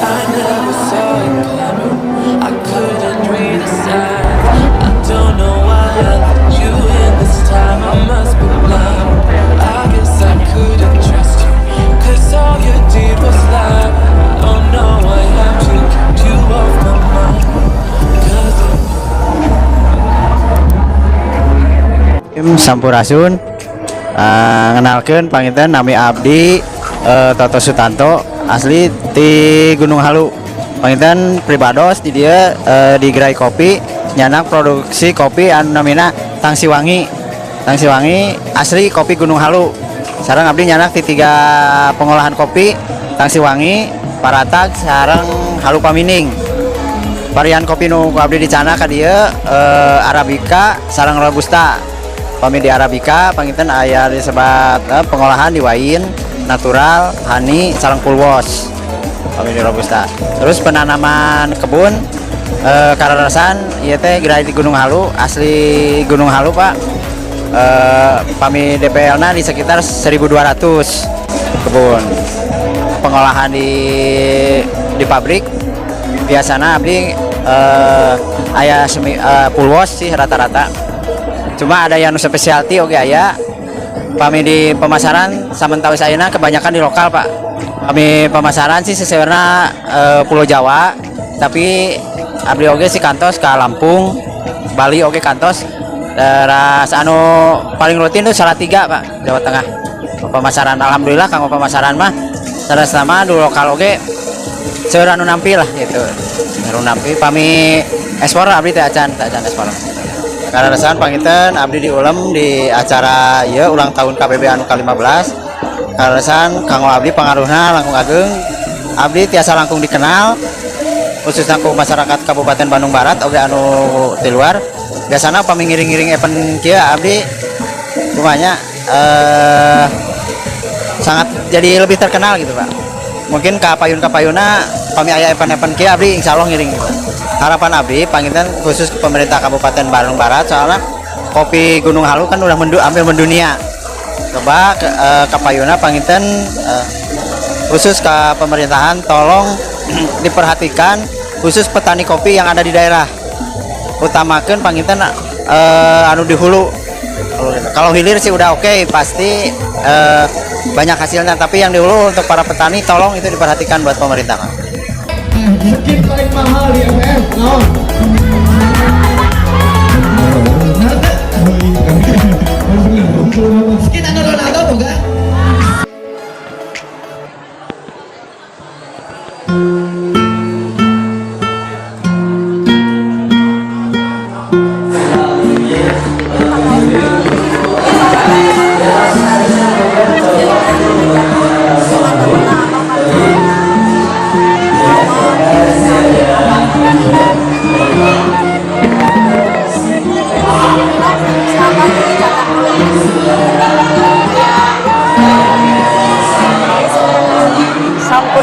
I never saw it coming. I couldn't read the signs. I don't know why I let you in this time. I must be blind. I guess I couldn't trust you, 'cause all you did was lie. Oh no, I have to keep you off my mind. 'Cause Sampurasun, ngenalkeun panginten nami abdi Toto Sutanto, asli di Gunung Halu. Panginten pribados di dieu, di gerai kopi nyandak produksi kopi anu namina Tangsi Wangi. Tangsi Wangi asli kopi Gunung Halu. Sareng abdi nyandak di tiga pengolahan kopi, Tangsi Wangi, Paratag, sareng Halu Pamining. Varian kopi nu ku abdi dicandak ka dieu Arabica sareng Robusta. Pami di Arabica panginten aya disebat pengolahan di wine, natural, honey, sareng full wash. Pami di Robusta. Terus penanaman kebun, kararasan ieu teh gerai di Gunung Halu, asli Gunung Halu, Pak. Pami DPL na di sekitar 1200 kebun. Pengolahan di pabrik biasanya abdi aya semi full wash sih rata-rata, cuma ada yang specialty oke aya. Pami di pemasaran samentawis ayeuna kebanyakan di lokal, Pak. Pami pemasaran sih seseurna Pulau Jawa, tapi abdi oge sih kantos ke Lampung, Bali oge kantos. Terus anu paling rutin tuh Salatiga, Pak, Jawa Tengah. Pemasaran alhamdulillah kanggo pemasaran mah terus sama di lokal oge seueur anu nampi lah gitu, anu nampi. Pami ekspor abdi teh acan, teh acan ekspor. Kaleresan panginten abdi diulem di acara ieu ulang tahun KBB anu ke-15. Kaleresan kanggo abdi pangaruhna langkung ageng, abdi tiasa langkung dikenal khususnya ku masyarakat Kabupaten Bandung Barat oge anu di luar. Biasana pami ngiring-ngiring event kieu abdi kumanya sangat jadi lebih terkenal gitu, Pak. Mungkin ka payun-kapayuna pami aya event-event kieu abdi insya Allah ngiring gitu. Harapan abdi panginten khusus ke pemerintah Kabupaten Bandung Barat, soalnya kopi Gunung Halu kan udah ambil mendunia. Coba ke, kapayuna panginten khusus ke pemerintahan tolong diperhatikan khusus petani kopi yang ada di daerah, utamakan panginten anu di hulu. Kalau hilir sih udah oke, pasti banyak hasilnya, tapi yang di hulu untuk para petani tolong itu diperhatikan buat pemerintah, Pak. Skin paling mahal di FF, naon? Oh iya. Skin anu Ronaldo boga?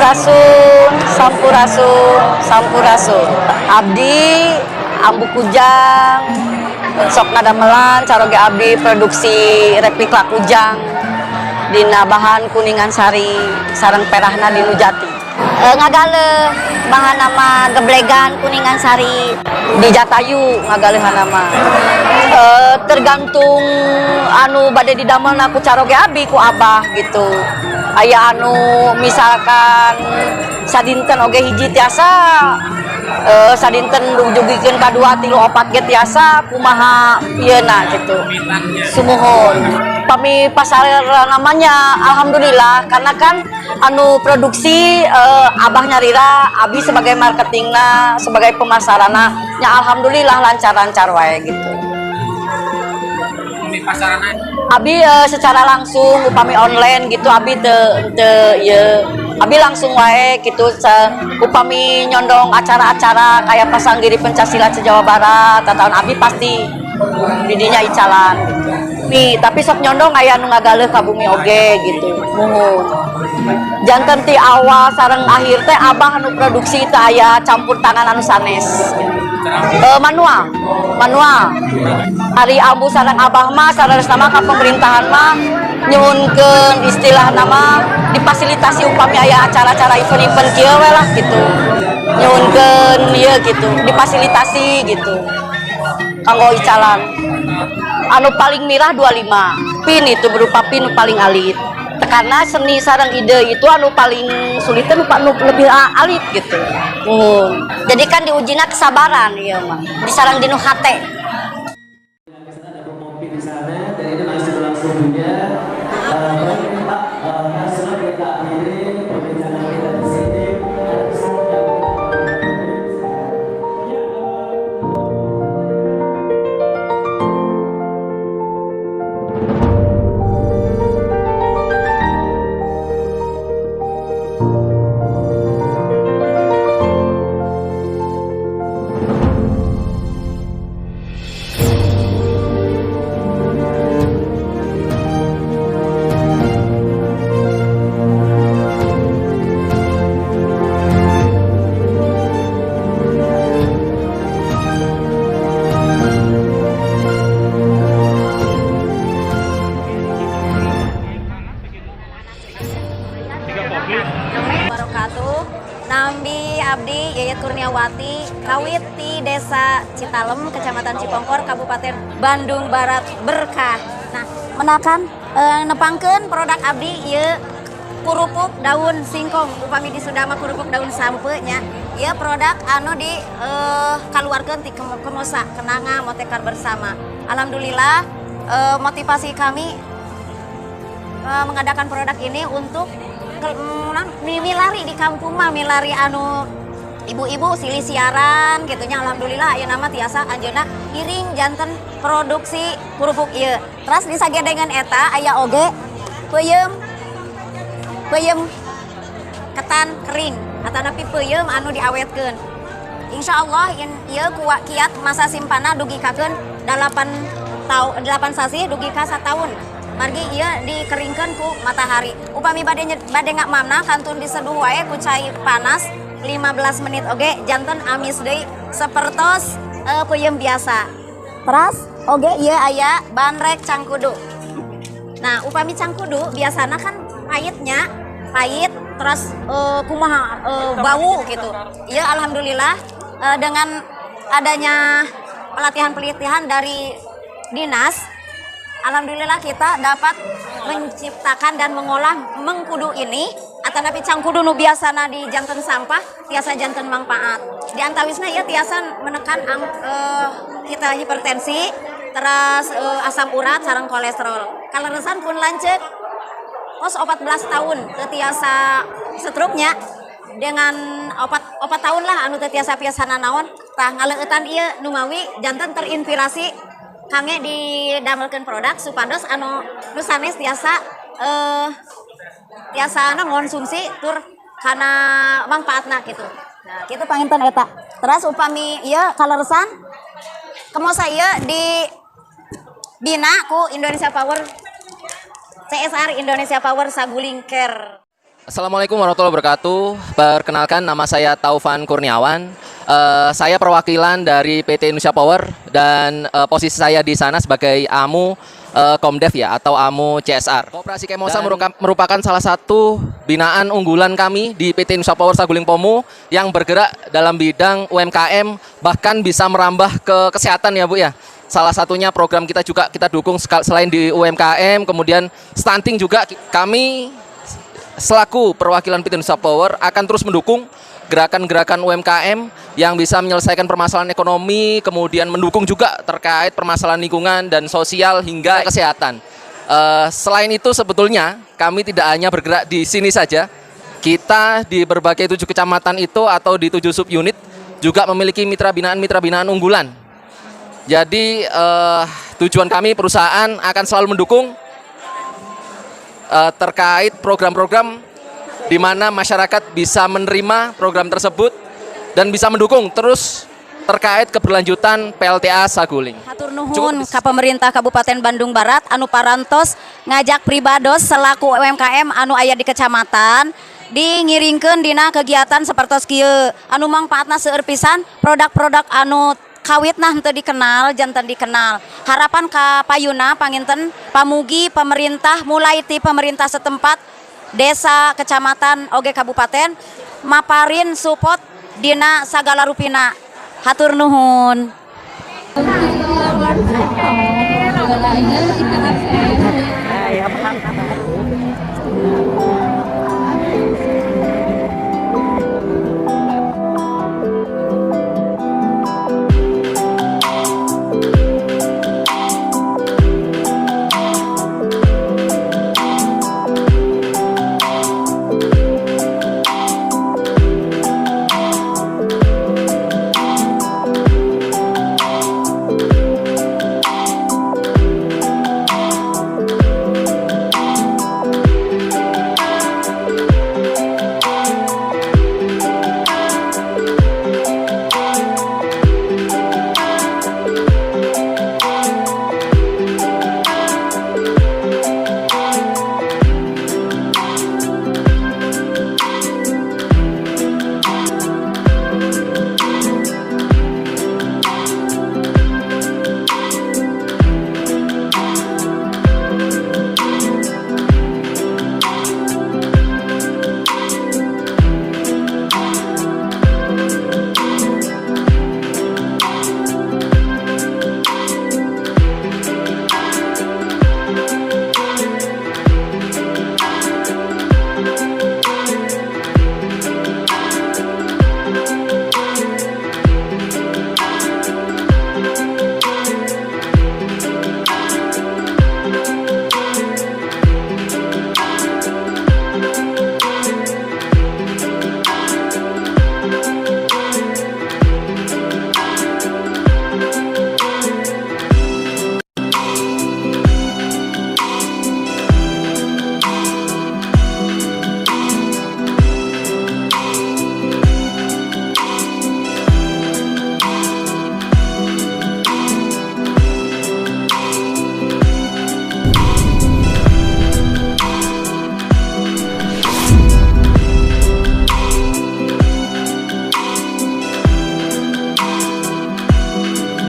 Sampurasun, sampurasun, sampurasun. Abdi Ambu Kujang sok ngadamelan caroge abdi produksi replika kujang dina bahan kuningan sari sareng perahna di nu jati. Ngagaleuh bahan nama geblegan kuningan sari di Jatayu ngagaleuhan nama. Tergantung anu bade didamelna ku caroge abdi ku abah gitu. Aya anu misalkan sadinten oge hiji tiasa, sadinten dugikeun ka dua, tilu, opat ge tiasa, kumaha ieuna gitu. Sumuhun. Pami pasar namanya alhamdulillah, karena kan anu produksi abah nyarira, abi sebagai marketingna, sebagai pemasaranna nya, alhamdulillah lancar-lancar wae gitu. Abi secara langsung, upami online gitu abi teu teu ieu, abi langsung wae gitu. Upami nyondong acara-acara kayak Pasanggiri Pencak Silat se-Jawa Barat atau abi pasti didinya icalan gitu nih, tapi sok nyondong aya nu ngagaleuh ka bumi oge gitu. Muhun, janten ti awal sareng akhir teh abah anu produksi, teu aya campur tangan anu sanes gitu. Manual manual. Ari ambu sareng abah mah saleresna mah ka pemerintahan mah nyuhunkeun istilah nama difasilitasi upami aya acara-acara event-event kieu we lah gitu, nyuhunkeun ieu gitu, difasilitasi gitu kanggo icalan. Anu paling mirah 25 pin, itu berupa pin nu paling alit, karena seni sareng ide itu anu paling sulit teh nu lebih alit gitu. Jadi kan diujina kesabaran ieu mah disarang dinu hate. Di sana ada kopi di sana dan ini masih berlangsung juga. Baik Pak, langsung kita akhiri perbincangan kita di sini. Ada pesan yang Ya, Wabarakatuh. Nami Abdi Yayat Kurniawati, kawit di Desa Citalem, Kecamatan Cipongkor, Kabupaten Bandung Barat Berkah. Nah, menakan nepangkeun produk abdi ieu kerupuk daun singkong, upami di Sunda mah kerupuk daun sampeu nya. Ieu produk anu di kaluarkeun ti Kemosa Kenanga Motekar Bersama. Alhamdulillah, motivasi kami mengadakan produk ini untuk milari di kampung mah, milari anu ibu-ibu silih siaran gitu nya. Alhamdulillah aya nama tiasa anjeunna ngiring janten produksi kerupuk ieu. Terus disagedengan eta aya oge peuyeum, peuyeum ketan kering atau napi peuyeum anu diawetkeun. Insya Allah ieu kiat masa simpanna dugikakeun 8 tau 8 sasih dugi ka sataun, margi ieu dikeringkeun ku matahari. Upami bade ngakmamna kantun diseduh wae ku cai panas 15 menit oge janten amis deui sapertos peuyeum biasa. Terus oge ieu aya bandrek cangkudu. Nah, upami cangkudu biasana kan pahitnya, pahit terus kumaha bau gitu. Iya, alhamdulillah dengan adanya pelatihan-pelatihan dari dinas, alhamdulillah kita dapat menciptakan dan mengolah mengkudu ini atau napi cangkudu nu biasana di janten sampah tiasa janten manfaat. Di antawisna ieu tiasa menekan kita hipertensi, terus asam urat sareng kolesterol. Kaleresan pun lanceuk kos 14 tahun teu tiasa stroke-nya, dengan opat 4 tahun lah anu teu tiasa piasana naon, tah ngaleueutan ieu numawi janten terinspirasi kangge didamelkeun produk supados anu nu sanes tiasa tiasa anu ngonsumsi tur karena manfaatna gitu. Nah, kitu panginten eta. Terus upami ieu kaleresan kemosa ieu di bina ku Indonesia Power CSR Indonesia Power Saguling Care. Assalamualaikum warahmatullahi wabarakatuh. Perkenalkan, nama saya Taufan Kurniawan. Saya perwakilan dari PT Indonesia Power dan posisi saya di sana sebagai AMU Comdev ya, atau AMU CSR. Koperasi Kemosa merupakan salah satu binaan unggulan kami di PT Indonesia Power Saguling Pomu yang bergerak dalam bidang UMKM, bahkan bisa merambah ke kesehatan ya, Bu, ya. Salah satunya program kita juga kita dukung selain di UMKM, kemudian stunting juga. Kami selaku perwakilan PT Indonesia Power akan terus mendukung gerakan-gerakan UMKM yang bisa menyelesaikan permasalahan ekonomi, kemudian mendukung juga terkait permasalahan lingkungan dan sosial hingga kesehatan. Selain itu, sebetulnya kami tidak hanya bergerak di sini saja, kita di berbagai tujuh kecamatan itu atau di tujuh subunit juga memiliki mitra binaan-mitra binaan unggulan. Jadi tujuan kami perusahaan akan selalu mendukung terkait program-program di mana masyarakat bisa menerima program tersebut dan bisa mendukung terus terkait keberlanjutan PLTA Saguling. Hatur nuhun ka pemerintah Kabupaten Bandung Barat anu parantos ngajak pribados selaku UMKM anu aya di kecamatan dingiringkeun dina kegiatan sapertos kieu anu mangpaatna seueur pisan, produk-produk anu kawitna henteu dikenal janten dikenal. Harapan ka payuna panginten pamugi pemerintah, mulai ti pemerintah setempat, desa, kecamatan, oge kabupaten, maparin support dina sagala rupina. Hatur nuhun.